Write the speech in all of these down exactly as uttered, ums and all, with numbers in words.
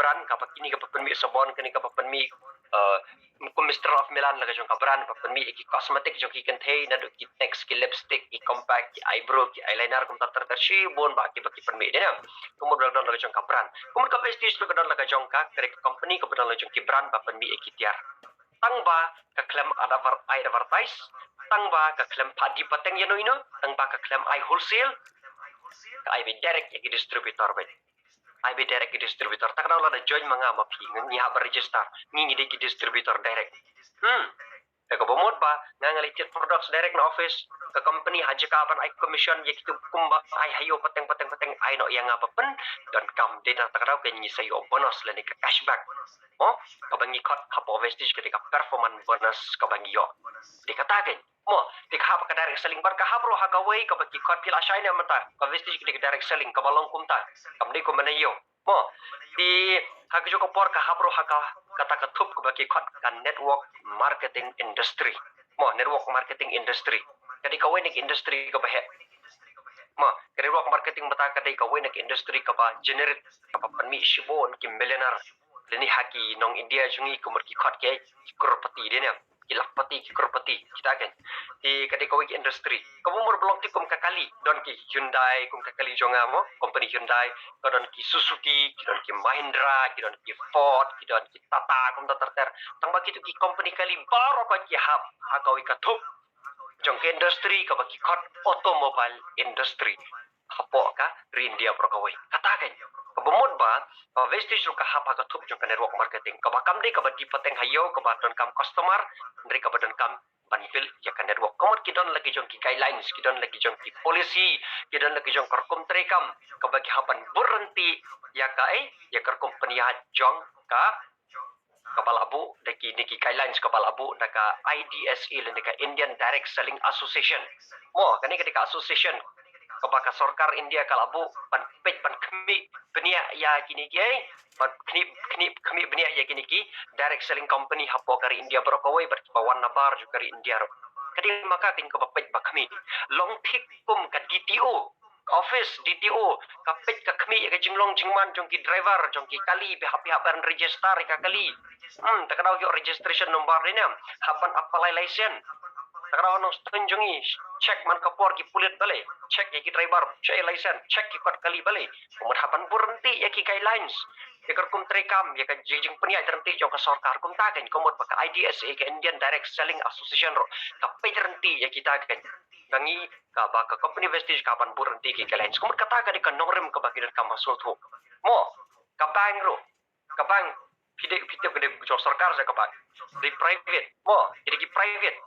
brand, kaba kine kaba pynmih sabon, kane kaba pynmih, eh, kum Mister Love Milan la ka jong ka brand, ba pynmih ïa ki cosmetic jong ki kynthei, naduh ki NYX, ki lipstick, ki compact, ki eyebrow, ki eyeliner, kumta ter ter shibun bah kiba ki pynmih dei ne. Kumno ba la don la ka jong ka brand. Kumno ka Vestige ruh ka don la ka jong ka, ka dei ka company kaba don la ka jong ki brand ba pynmih ïa ki tiar. Tang ba ka khlem adver-, ai advertise, tang ba ka khlem phah die pateng ïano ïano, tang ba ka khlem ai wholesale, ka ai beit direct ïa ki distributor beit. Ai beit direct ïa ki distributor. Te ka dei lada join ma nga ma phi, ngi hap ban register, ngi ngi dei ki distributor direct. Hmm. Te kaba mut ba nga, nga leit thied products direct na office, ka company ha jaka ban ai commission ïa kito kumba ai ha ïew pateng pateng pateng, ai noh ïa nga ba pyndonkam. Dei na kata ka daw ka ngi sa ïoh bonus lane ka cashback. Mo, kaba ngi khot hapoh Vestige ka dei ka performance bonus kaba ngi ïoh. Dei kata ka. Mo, dei ka hap ka direct selling, bad ka hap ruh ha kawei kaba ki khot, phi la shai ne em mynta, ka Vestige ka dei ka direct selling kaba long kumta. Kam dei kumba na ïew. Mo, te ha kajuh ka por ka hap ruh ha ka, kata ka thup kaba ki khot ka network marketing industry. Mo, network marketing industry ka dei kawei na ki industry kaba heh. Mo, ka network marketing mynta ka dei kawei na ki industry kaba generate, kaba pynmih shibun ki millionaire lane ha ki nong India jong ngi, kumno ki khot ki, ki crorepati dei ne, ki lakhpati, ki crorepati, kita kan. Te ka dei kawei ka industry kaba mur ba long te kum ka kali, don ki Hyundai, kum ka kali jong nga mo, company Hyundai, ka don ki Suzuki, ki don ki Mahindra, ki don ki Ford, ki don ki Tata, kumta ter ter. Tang ba kito ki company kali baroh ka ki hap ha kawei ka thup jong ka industry kaba ki khot automobile industry hapoh ka ri India baroh kawei. Kata kan, kaba mut ba ka Vestige ruh ka hap ha ka thup jong ka network marketing, kaba kam dei kaba die pateng ha ïew kaba donkam customer, hynrei kaba donkam ban build ïa ka network. Ka mut ki don la ki jong ki guidelines, ki don la ki jong ki policy, ki don la ki jong ka rukom treikam kaba ki hap ban bud ryntih ïa ka, eh, ïa ka rukom pynïaid jong ka, kaba la buh da kine ki guidelines, kaba la buh da ka I D S A lane ka Indian Direct Selling Association. Mo, kane ka dei ka association kaba ka sorkar India ka la buh ban peit, ban khmih bniah ïa kine ki, eh, ban khmih, khmih, khmih bniah ïa kine ki direct selling company hapoh ka ri India baroh kawei, bad kiba wan nabar jong ka ri India ruh. Ka dei ma ka kane kaba peit ba khmih. Long thik kum ka D T O, office D T O, ka peit ka khmih ïa ka jinglong jingman jong ki driver, jong ki kali, ba hap, ba hap ban register ïa ka kali. Hmm, te ka daw ïoh registration number dei ne em, hap ban apply license. Te ka daw nongshun jong ngi, check man ka por ki pulit balei, check ïa ki driver, check ïa license, check ki kot kali balei. Ka mut hap ban bud ryntih ïa ki guidelines, ïa ka rukom treikam, ïa ka jing, jingpynïaid ryntih jong ka sorkar. Kumta kan, ka mut ba ka I D S A, ka Indian Direct Selling Association ruh ka peit ryntih ïa kita kan. Ka ngi, kaba ka company Vestige ka hap ban bud ryntih ki guidelines. Ka mut kata ka dei ka nongrim kaba ki donkam ban sngewthuh. Mo, ka bank ruh, ka bank, phi dei, phi tip ka dei jong sorkar, sa ka bank dei private. Mo, ki dei ki private.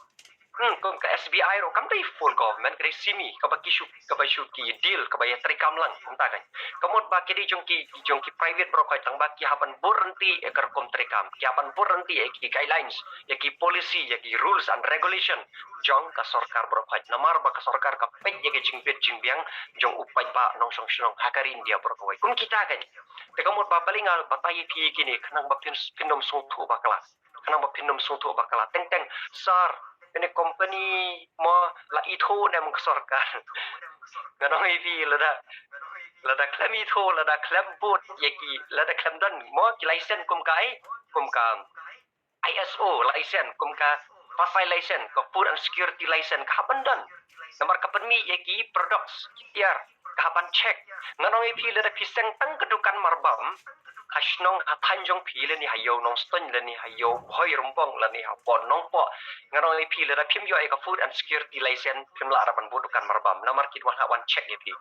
Hmm, kum ka S B I ruh kam dei full government, ka dei semi, kaba ki shu, kaba shu ki deal, kaba ïa treikam lang, kumta kan. Ka mut ba ki dei jong ki, jong ki private baroh kawei, tang ba ki hap ban bud ryntih ïa ka rukom treikam, ki hap ban bud ryntih ïa ki guidelines, ïa ki policy, ïa ki rules and regulation jong ka sorkar baroh kawei. Namar ba ka sorkar ka peit ïa ka jingbit jingbiang jong u paidbah nongshong shnong ha ka ri India baroh kawei. Kum kita kan. Te ka mut ba balei nga batai ïa phi kine, khnang ba phin, phin ym sngewthuh bakla. Khnang ba phin ym sngewthuh bakla. Teng teng, sir, kane company mo la ithuh ne em ka sorkar? Nga ong ïa phi, lada, lada khlem ithuh, lada khlem bud ïa ki, lada khlem don mo ki license kum ka, eh, kum ka I S O license, kum ka FSSAI license, ka food and security license, ka hap ban don. Namar ka pynmih ïa ki products, ki tiar, ka hap ban check. Nga ong ïa phi, lada phi seng tang ka dukan marbam ha shnong ha thaiñ jong phi, lane ha ïew Nongstoiñ, lane ha ïew Bhoi Rymbong, lane hapoh Nongpoh, nga ong ïa phi, lada phim ïoh ïa ka food and security license, phim lah ruh ban bud dukan marbam. Namar ki wan hap ban check ïa phi.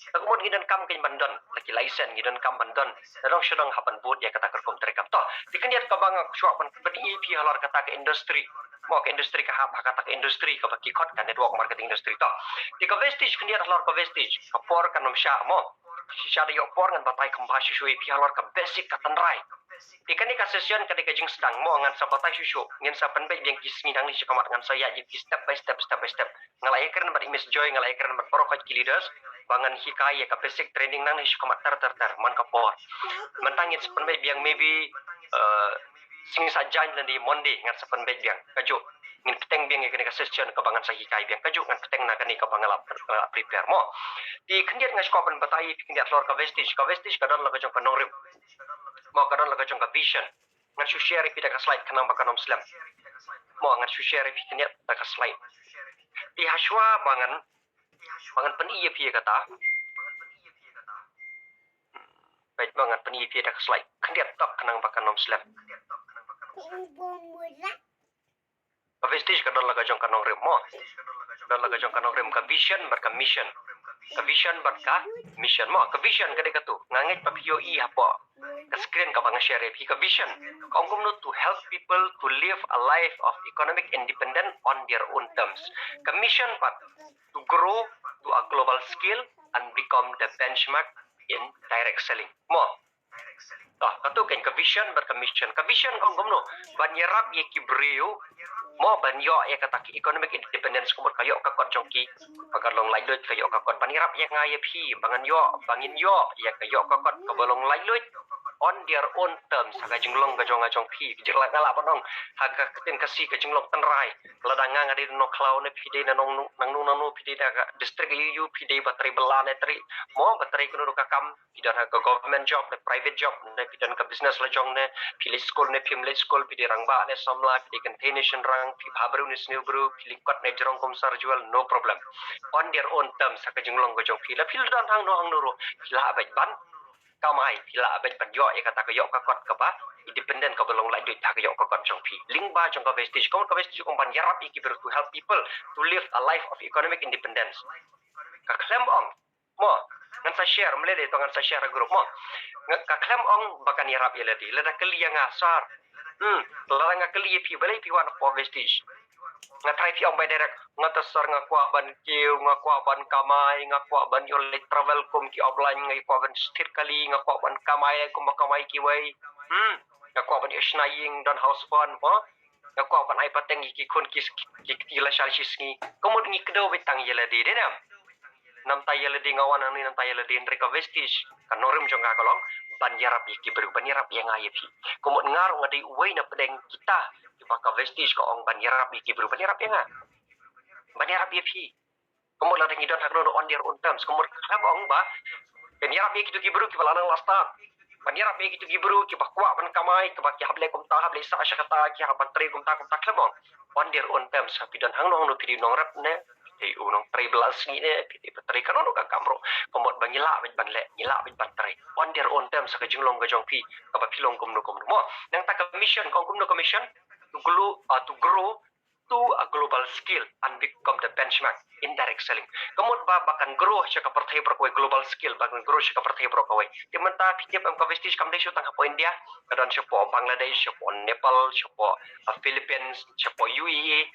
Te ka mut ngi donkam kein ban don la ki license, ngi donkam ban don. Te dang shu dang hap ban bud ïa kata ka rukom treikam. To, te khyndiat kaba nga kwah ban pyni ïa phi halor kata ka industry. Mo, ka industry ka hap ha kata ka industry kaba ki khot ka network marketing industry. To, te ka Vestige, khyndiat halor ka Vestige, ka por kan ym shah mo. Shisha da ïoh por ngan batai kham bha shuh shuh ïa phi halor ka basic, ka tynrai. Te kane ka session ka dei ka jingsdang mo, ngan sa batai shuh shuh, ngan sa pynbeit biang ki sngi nangne sha khmat, ngan sa ïaid ïa phi step by step, step by step. Nga la ïakren bad i Miss Joy, nga la ïakren bad baroh kawei ki leaders ba ngan hikai ïa ka basic training nangne sha khmat ter ter ter man ka por. Mynta ngin sa pynbeit biang maybe, eh, sngi Saitjaiñ lane Monday ngan sa pynbeit biang. Kajuh. Ngin bteng biang ïa kane ka session kaba ngan sa hikai biang, kajuh ngan bteng na kane kaba nga la, nga la prepare mo. Te khyndiat nga sngewbha ban batai ïa phi khyndiat halor ka Vestige. Ka Vestige ka don la ka jong ka nongrim mo, ka don la ka jong ka vision. Ngan shu share ïa phi da ka slide khnang ba kan ym slem mo. Ngan shu share ïa phi khyndiat da ka slide. Te hashwa ba ngan, ba ngan pyni ïa phi ïa kata, peit ba ngan pyni ïa phi da ka slide khyndiat tok khnang ba kan ym slem. Ka Vestige ka don la ka jong ka nongrim mo. Don la ka jong ka nongrim, ka vision bad ka mission. Ka vision bad ka mission mo. Ka vision ka dei katu, nga ngeit ba phi ïohi hapoh ka screen kaba nga share ïa phi. Ka vision ka ong kumno: to help people to live a life of economic independence on their own terms. Ka mission pat: to grow to a global scale and become the benchmark in direct selling mo. Tah, katu kan ka vision bad ka mission. Ka vision ka ong kumno: ban ïarap ïa ki briew mo ban ïoh ïa kata ka economic independence, ka mut ka ïoh ka kot jong ki ba ka long laitluid, ka ïoh ka kot. Ban ïarap ïa nga ïa phi ba ngan ïoh, ba ngin ïoh ïa ka ïoh ka kot kaba long laitluid on their own terms, ha ka jinglong ka jong nga jong phi. Ka jinglah, nga lah ban ong ha ka ktien Khasi, ka jinglong tynrai. Lada nga nga dei na Nongkhlaw ne phi dei na nong, nangno nangno, phi dei na ka district ïu ïu, phi dei ba trei bylla ne trei mo, ba trei kano ka kam, phi don ha ka government job ne private job ne phi don ka business la jong ne, phi leit skul ne phim leit skul, phi dei rangbah ne samla, phi dei kynthei ne shynrang, phi bhabriew ne sniewbru, phi lyngkot ne jrong kum sar jewel, no problem. On their own terms, ha ka jinglong ka jong phi. La phi la don hangno hangno ruh, phi lah beit ban kamai, phi lah beit ban ïoh ïa kata ka ïoh ka kot kaba independent, kaba long laitluid ha ka ïoh ka kot jong phi. Lyngba jong ka Vestige, ka mut ka Vestige ka ong ban ïarap ïa ki briew, to help people to live a life of economic independence. Ka khlem ong mo, ngan sa share, ym lei lei to ngan sa share ha group mo. Nga, ka khlem ong ba kan ïarap ïa lade. Lada kylli ïa nga, sir, hmm, lada nga kylli ïa phi, balei phi wan hapoh Vestige? Nga tharai phi ong bai direct, nga te sir nga kwah ban kiew, nga kwah ban kamai, nga kwah ban ïoh leit travel kum ki offline, nga kwah ban thied kali, nga kwah ban kamai kumba kamai kiwei. Hmm, nga kwah ban ïoh shna ïing, don house fund mo. Nga kwah ban ai pateng ïa ki khun ki, ki kti lashai shi sngi. Ka mut ngi kdew beit tang ïa lade, dei ne em? Namar ïa lade nga wan hangne, namar ïa lade, hynrei ka Vestige ka nongrim jong ka ka long ban ïarap ïa ki briew, ban ïarap ïa nga ïa phi. Ka mut nga ruh nga dei uwei na pdeng kita kiba ka Vestige ka ong ban ïarap ïa ki briew, ban ïarap ïa nga, ban ïarap ïa phi. Ka mut lada ngi don ha kano kano, on their own terms. Ka mut khlem ong ba ban ïarap ïa kito ki briew kiba la nang la start, ban ïarap ïa kito ki briew kiba kwah ban kamai, kiba ki hap leh kumta, hap leh sah sha kata, ki hap ban trei kumta kumta, khlem ong. On their own terms. Phi don hangno hangno, phi dei u nongrep ne, phi dei u nongtrei bylla sngi ne, phi dei ba trei kano kano ka kam ruh, ka mut ba ngi lah beit ban leh, ngi lah beit ban trei on their own terms ha ka jinglong ka jong phi, kaba phi long kumno kumno mo. Nangta ka mission ka ong kumno ka mission? To grow, ah, to grow to a global scale and become the benchmark in direct selling. Ka mut ba, ba kan grow sha ka pyrthei baroh kawei, global scale, ba kan grow sha ka pyrthei baroh kawei. Te mynta phi tip em, ka Vestige kam dei shuh tang hapoh India, ka don shapoh Bangladesh, shapoh Nepal, shapoh, ah, Philippines, shapoh U A E,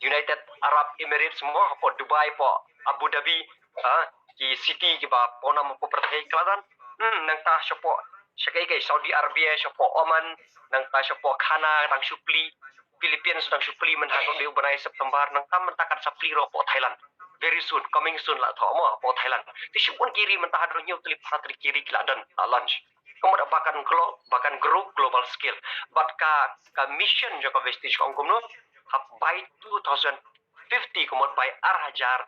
United Arab Emirates mo, hapoh Dubai, hapoh Abu Dhabi, ah, ki city kiba pawnam hapoh pyrthei ka la don. Hmm, nangta shapoh, sha kaei kaei, Saudi Arabia, shapoh Oman, nangta shapoh Ghana dang shu plie, Philippines dang shu plie mynta, ka dei u bnai September, nangta mynta kan sa plie ruh hapoh Thailand. Very soon, coming soon la thoh mo, hapoh Thailand. Te shibun ki ri mynta, haduh hynñiew tylli phra tylli ki ri ki la don, la launch. Ka mut ba kan grow, ba kan grow global scale. Bad ka, ka mission jong ka Vestige ka ong kumno? Hap by two thousand fifty, ka mut by ar hajar,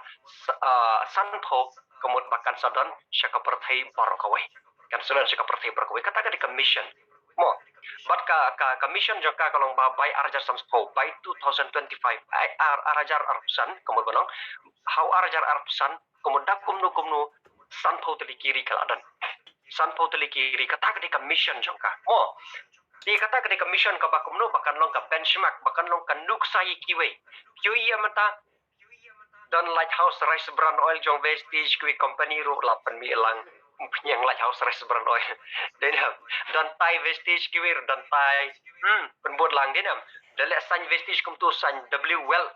ah, sanphew, ka mut ba kan sa don sha ka pyrthei baroh kawei. Kan sa don sha ka pyrthei baroh kawei. Kata ka dei ka mission mo. Bad ka, ka, ka mission jong ka ka long ba by ar hajar sanphew, by two thousand twenty-five, ai, ar, ar hajar arphew san, ka mut ban ong, ha u ar hajar arphew san, ka mut da kumno kumno, sanphew tylli ki ri ka la don. Sanphew tylli ki ri, kata ka dei ka mission jong ka mo. Te kata ka dei ka mission kaba kumno, ba kan long ka benchmark, ba kan long ka nuksa ïa kiwei. Phi ïohi ïa mynta, don Lighthouse Rice Bran Oil jong Vestige, kiwei company ruh la pynmih lang, pynïeng Lighthouse Rice Bran Oil. Dei ne em? Don Thai Vestige, kiwei ruh don Thai, hmm, pynbud lang, dei ne em? Da leh sign Vestige kumto, sign W Wealth,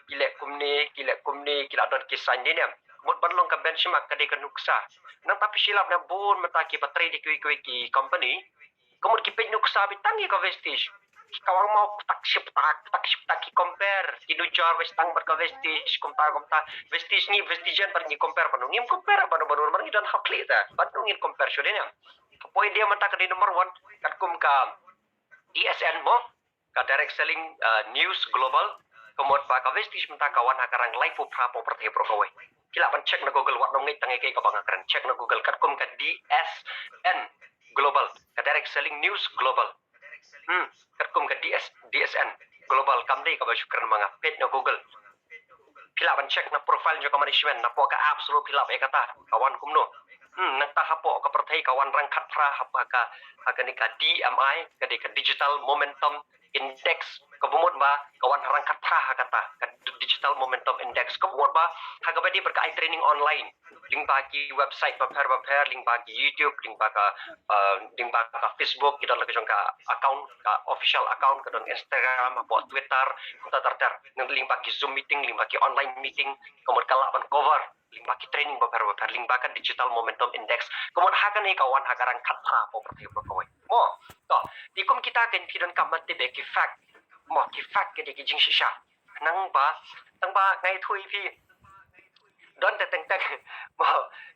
ki leh kumne, ki leh kumne, ki la don ki sign, dei ne em? Mut ban long ka benchmark, ka dei ka nuksa. Nangta phi shu lap ne, bun mynta kiba trei da kiwei kiwei ki company, ka mut ki peit nuksa beit tang ïa ka Vestige. Ki kawang maw, ktak shiptak, ktak shiptak, ki compare, ki nujor beit tang bad ka Vestige, kumta kumta. Vestige ngi, Vestigean bad ngi compare, ban ong ngim compare, ban ong, ban ong, ban ong ngi don ha khlieh ta, ban ong ngin compare shuh, dei ne em? Hapoh India mynta ka dei number one, katkum ka D S N mo, ka Direct Selling, ah, News Global, Ka mut ba ka Vestige mynta ka wan ha ka rang laiphew phra hapoh pyrthei baroh kawei. Phi lah ban check na Google, wat nym ngeit tang ïa kaei kaba nga kren. Check na Google katkum ka D S N Global, ka Direct Selling News Global. Hmm, katkum ka D S, D S N Global, kam dei kaba shu kren ma nga. Peit na Google. Phi lah ban check na profile jong ka management, napoh ka apps ruh phi lah ban ïohi kata ka wan kumno. Hmm, nangta hapoh ka pyrthei ka wan rang khatphra ha ka, ha kane ka D M I, ka dei ka Digital Momentum Index, kaba mut ba ka wan ha rang khatphra ha kata, ka Digital Momentum Index, kaba mut ba ha kaba dei bad ka ai training online, lyngba ki website bapher bapher, lyngba ki YouTube, lyngba ka, uh, lyngba ka Facebook, ki don la ka jong ka account, ka official account, ka don Instagram, hapoh Twitter, kumta ter ter. Ngan lyngba ki Zoom meeting, lyngba ki online meeting, ka mut ka lah ban cover lyngba ki training bapher bapher, lyngba ka Digital Momentum Index. Ka mut ha kane ka wan ha ka rang khatphra hapoh pyrthei baroh kawei. Mo, to, te kum kita kan phi donkam ban tip ïa ki fact. Mo, ki fact ka dei ki jingshisha. Nangba, nangba nga ïathuh ïa phi. Don te teng teng. Mo,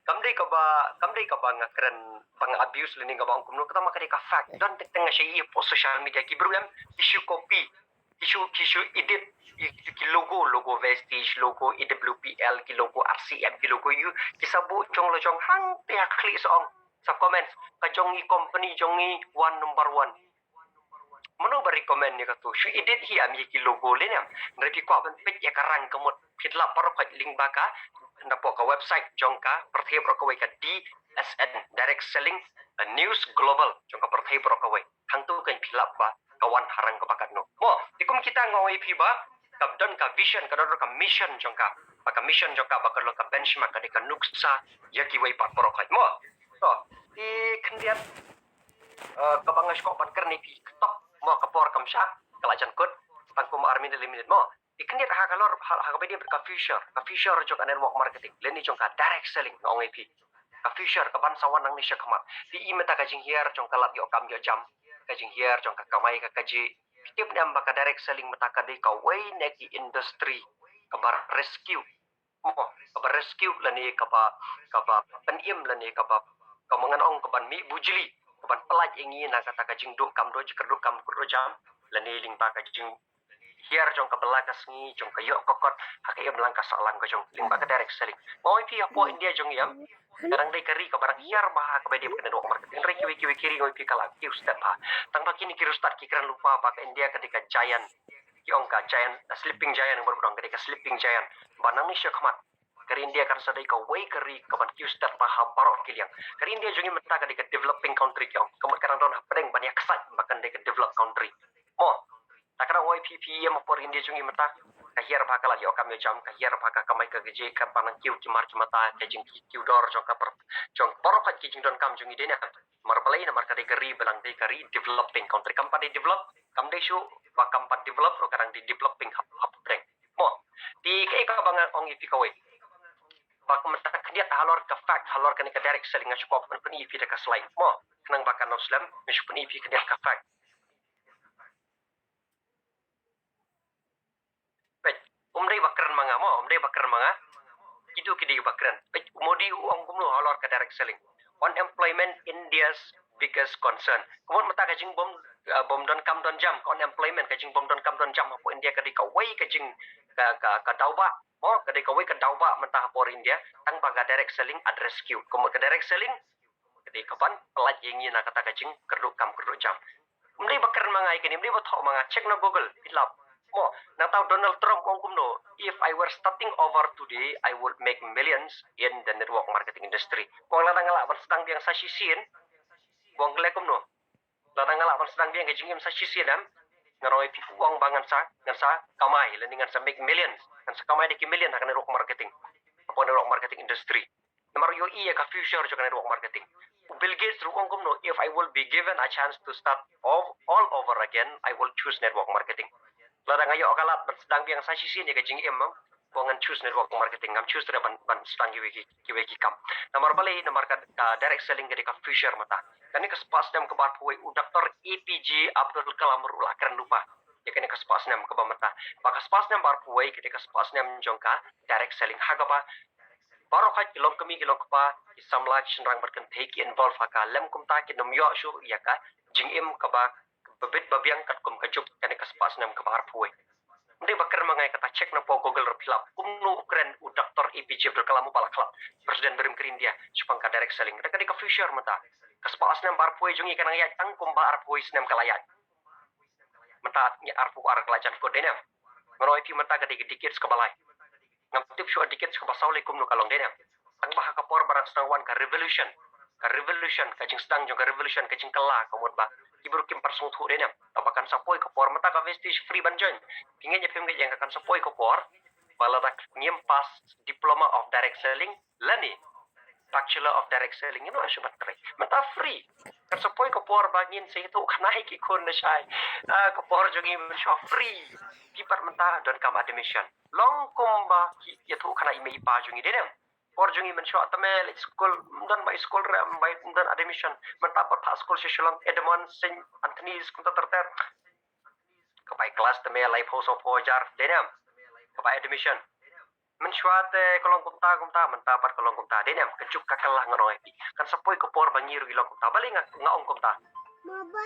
kam dei kaba, kam dei kaba nga kren, ba nga abuse lane kaba ong kumno, kata ma ka dei ka fact. Don te teng nga share ïa hapoh social media, ki briew em, ki shu copy, ki shu, ki shu edit ïa ki logo, logo Vestige, logo A W P L, ki logo R C M, ki logo ïa u, ki sa buh jong la jong hangta ha khlieh sa ong, sa comment, ka jong i company jong i one number one. Mano ba recommend ïa kato? Shu edit hi em ïa ki logo lane em? Hynrei phi kwah ban peit ïa ka rang ka mut, phi lah baroh khoit lyngba ka, napoh ka website jong ka pyrthei baroh kawei, ka D S N, Direct Selling, uh, News Global, jong ka pyrthei baroh kawei. Hangto kan phi lah ba ka wan ha rang kaba katno. Mo, te kum kita nga ong ïa phi ba ka don ka vision, ka don ka mission jong ka. Ba ka mission jong ka ba ka long ka benchmark, ka dei ka nuksa ïa kiwei pat baroh khoit. Mo, to, te khyndiat, eh, kaba nga sngewbha ban kren ïa phi, ka tok, mo, ka por kam shah, ka la jan kut, tang kum ar minit, le minit, mo. Te khyndiat ha ka lor, ha, ha kaba dei bad ka future, ka future jong ka network marketing lane jong ka direct selling, nga ong ïa phi. Ka future kaban sa wan nangne shakhmat. Phi i mynta ka jinghiar jong ka lad ïoh kam ïoh jam, ka jinghiar jong ka kamai ka kajih. Phi tip ne em ba ka direct selling mynta ka dei kawei na ki industry kaba rescue. Mo, kaba rescue lane kaba, kaba pynim lane kaba, kaba ngan ong kaban mih bujli, kaban pyllait ïa ngi na kata ka jingduh kam duh, jingkyrduh kam kyrduh jam, lane lyngba ka jing hiar jong ka bylla ka sngi, jong ka ïoh ka kot ha ka imlang ka sahlang ka jong, lyngba ka direct selling. Nga ong ïa phi hapoh India jong ngi em, ka dang dei ka ri kaba dang hiar bha ha kaba ïadei bad ka network marketing. Hynrei kiwei kiwei ki ri nga ong ïa phi ka la kiew step bha. Tang ba kine ki riewstad ki kren lypa ba ka India ka dei ka giant, ki ong ka giant, a sleeping giant, nga bad ka dei ka sleeping giant. Ba nangne shakhmat ka ri India kan sa dei kawei ka ri kaban kiew step bha ha baroh ki liang. Ka ri India jong ngi mynta ka dei ka developing country ki ong. Ka mut ka dang don hapdeng ban ïa ksat ba kan dei ka developed country. Mo, ta ka dang ong ïa phi, phi ïa ma por India jong ngi mynta, ka hiar bha ka lad ïoh kam ïoh jam, ka hiar bha ka kamai ka kajih, ka ban nang kiew ki mar ki mata, ka jingkiew dor jong ka per, jong baroh ka ki jingdonkam jong ngi dei ne. Namar balei? Namar ka dei ka ri ba dang dei ka ri developing country. Kam pat dei develop, kam dei shuh ba kam pat develop ruh, ka dang dei developing hap, hapdeng. Mo, te kaei kaba nga ong ïa phi kawei, ba ka mynta khyndiat halor ka fact, halor kane ka direct selling, nga shu kwah ban pyni ïa phi da ka slide. Mo, khnang ba kan nang slem, nga shu pyni ïa phi khyndiat ka fact. Peit, um dei ba kren ma nga mo, um dei ba kren ma nga. Kito ki dei ba kren. Peit, u Modi u ong kumno halor ka direct selling. Unemployment India's biggest concern. Ka mut mynta ka jingbym, uh, bym donkam don jam, ka unemployment, ka jingbym donkam don jam hapoh India ka dei kawei ka jing, ka, ka, ka daw ba. Mo, ka dei kawei ka daw ba mynta hapoh India, tang ba ka direct selling address kiew. Ka mut ka direct selling ka dei kaban pyllait ïa ngi na kata ka jingkyrduh kam kyrduh jam. Um dei ba kren ma nga ïa kane, um dei ba thoh ma nga, check na Google, phi lah. Mo, nangta u Donald Trump u ong kumno, "If I were starting over today, I would make millions in the network marketing industry." Mo, lada nga lah ban sdang biang sa shisien, u ong kumno, lada nga lah ban sdang biang ka jingim sa shisien em, nga ong ïa phi, u ong ba ngan sa, ngan sa kamai, lane ngan sa make millions, ngan sa kamai da ki million ha ka network marketing, hapoh network marketing industry. Namar u ïohi ïa ka future jong ka network marketing. U Bill Gates ruh u ong kumno, "If I will be given a chance to start all, all over again, I will choose network marketing." Lada nga ïoh ka lad ban sdang biang sa shisien ïa ka jingim, mo, u ong ngan choose network marketing, ngam choose re ban, ban sdang kiwei ki, kiwei ki kam. Namar balei? Namar ka, ka direct selling ka dei ka future mynta. Kane ka spah snem kaba arphew wei, u Doctor A P J Abdul Kalam ruh u la kren lypa ïa kane ka spah snem kaba mynta. Ba ka spah snem ba arphew wei ka dei ka spah snem jong ka direct selling, ha kaba baroh khoit ki longkmie ki longkpa, ki samla ki shynrang bad kynthei ki involve ha ka, lym kumta kin ym ïoh shuh ïa ka jingim kaba, kaba bit ba biang katkum ka juk kane ka spah snem kaba arphew wei. Dei ba kren ma nga ïa kata, check na pdeng Google ruh phi lap. Kumno u kren u Doctor A P J Abdul Kalam uba la khlad President barim ka ri India shaphang ka direct selling. Kata ka dei ka future mynta. Ka spah snem ba arphew wei jong ngi ka nang ïaid tang kumba arphew wei snem ka la ïaid. Mynta ngi arphew ar ka la jan kut, dei ne em? Nga ong ïa phi mynta ka dei ka decades kaba lai. Ngam tip shuh decades kaba saw lei kumno ka long, dei ne em? Tang ba ha ka por ba dang sdang wan ka revolution. Ka revolution, ka jingsdang jong ka revolution, ka jingkylla, ka mut ba ki briew kim pat sngewthuh, dei ne em? Tang ba kan sa poi ka por mynta ka vestige free ban join. Phi ngeit ne phim ngeit ïa nga, kan sa poi ka por ba lada ngim pass Diploma of Direct Selling lane Bachelor of Direct Selling, ngim lah shuh ban trei. Mynta free. Kan sa poi ka por ba ngin sa ïathuh khana ïa ki khun lashai. Ah, ka por jong ngi mynshuwa free. Phi pat mynta donkam admission. Long kumba ki ïathuh khana ïa i mei i pa jong ngi, dei ne em? Por jong ngi mynshuwa te me leit skul, ym don bai skul re, ym bai, ym don admission. Mynta pat phah skul sha Shillong, Edmund, Saint Anthony's, kumta ter ter. Ka bai klas te me laiphew sawphew hajar, dei ne em? Ka bai admission. Mynshuwa te ka long kumta kumta, mynta pat ka long kumta, dei ne em? Ka juk ka kylla, nga ong ïa phi. Kan sa poi ka por ba ngi ruh ngi long kumta. Balei nga, nga ong kumta?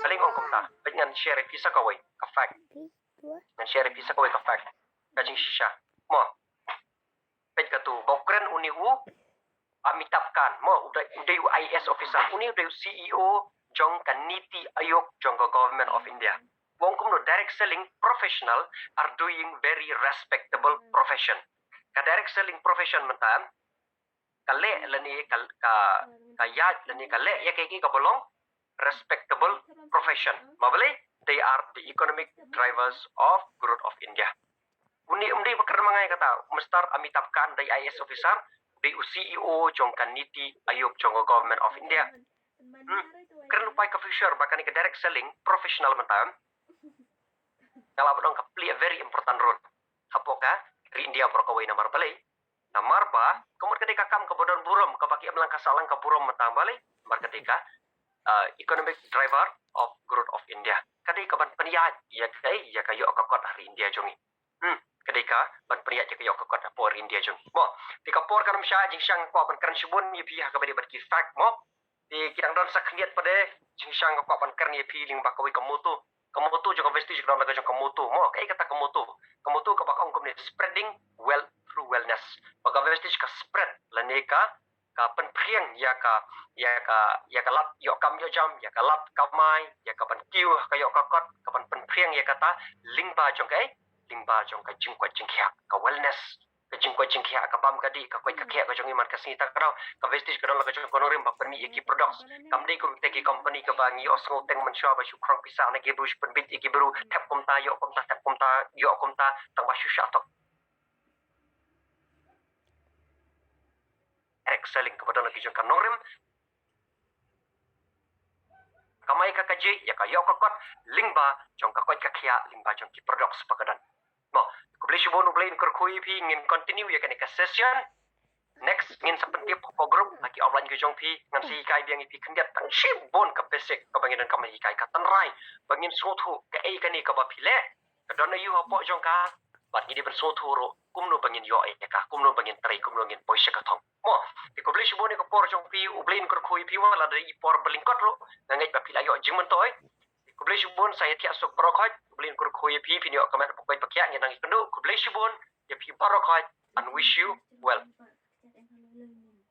Balei nga ong kumta? Peit ngan share ïa phi sa kawei ka fact. Ngan share ïa phi sa kawei ka fact. Ka jingshisha. Mo. Peit katu, ba u kren une u Amitabh Kant, mo, u dei, u dei u I A S officer, une u dei u C E O jong ka NITI Aayog jong ka Government of India. U ong kumno, direct selling professional are doing very respectable profession. Ka direct selling profession mynta ka leh lane ka, ka, ka ïaid lane ka leh ïa kaei kaei kaba long respectable profession. Ma balei? They are the economic drivers of growth of India. Une um dei ba kren ma nga ïa kata, Mister Amitabh Kant, dei I A S officer, dei u C E O jong ka NITI Aayog jong ka Government of India. Hmm. Kren lypa ïa ka future ba kane ka direct selling professional mynta ka lah ban long ka play a very important role hapoh ka ri India baroh kawei. Namar balei? Namar ba ka mut ka dei ka kam kaba don burom, kaba ki ïalam lang ka sah lang ka burom mynta, balei? Namar ka dei ka, uh, economic driver of growth of India. Ka dei kaban pynïaid ïa ka, ïa ka ïoh ka kot ha ri India jong ngi. Hmm, ka dei kaban pynïaid ïa ka ïoh ka kot hapoh ri India jong ngi. Mo, te ka por kan ym shah, jingshang kwah ban kren shibun ïa phi ha kaba ïadei bad ki fact, mo. Te ki dang don sa khyndiat pat de, jingshang kwah ban kren ïa phi lyngba kawei ka motto. Ka motto jong ka vestige ka don la ka jong ka motto, mo. Kaei kata ka motto? Ka motto kaba ka ong kumne, spreading wealth through wellness. Ba ka vestige ka spread lane ka, ka pynphriang ïa ka, ïa ka, ïa ka lad ïoh kam ïoh jam, ïa ka lad kamai, ïa kaban kiew ka ïoh ka kot, kaban pynphriang ïa kata lyngba jong ka, eh, lyngba jong ka jingkoit jingkhiah, ka wellness. Ka jingkoit jingkhiah, ka bam ka dih, ka koit ka khiah ka jong ngi man ka sngi ta ka daw. Ka vestige ka don la ka jong ka nongrim ba pynmih ïa ki products. Kam dei kum kita ki company kaba ngi ïohsngew teng mynshuwa ba shu khrong pisa na ki briew, shu pynbit ïa ki briew, thep kumta ïoh kumta, thep kumta ïoh kumta, tang ba shu shah tok. Direct selling kaba don la ka jong ka nongrim. Kamai ka kajih ïa ka ïoh ka kot lyngba jong ka koit ka khiah, lyngba jong ki products ba ka don. Mo, khublei shibun, U Blei un kyrkhu ïa phi, ngin continue ïa kane ka session. Next ngin sa pyntip ha ka group ha ki offline ka jong phi, ngan sa hikai biang ïa phi khyndiat tang shibun ka basic kaba ngin donkam ban hikai, ka tynrai ba ngin sngewthuh kaei kane kaba phi leh, ka don aïu hapoh jong ka, bad ngi dei ban sngewthuh ruh kumno ba ngin ïoh ïa ka, kumno ba ngin trei, kumno ngin poi sha ka thong. Mo, te khublei shibun ïa ka por jong phi, U Blei un kyrkhu ïa phi, wat la dei i por ba lyngkot ruh, nga ngeit ba phi la ïoh jingmyntoi. Te khublei shibun, sa ïathiah suk baroh khoit, U Blei un kyrkhu ïa phi, phin ïoh ka met ba koit ba khiah, ngin nang ïakynduh. Khublei shibun ïa phi baroh khoit and wish you well.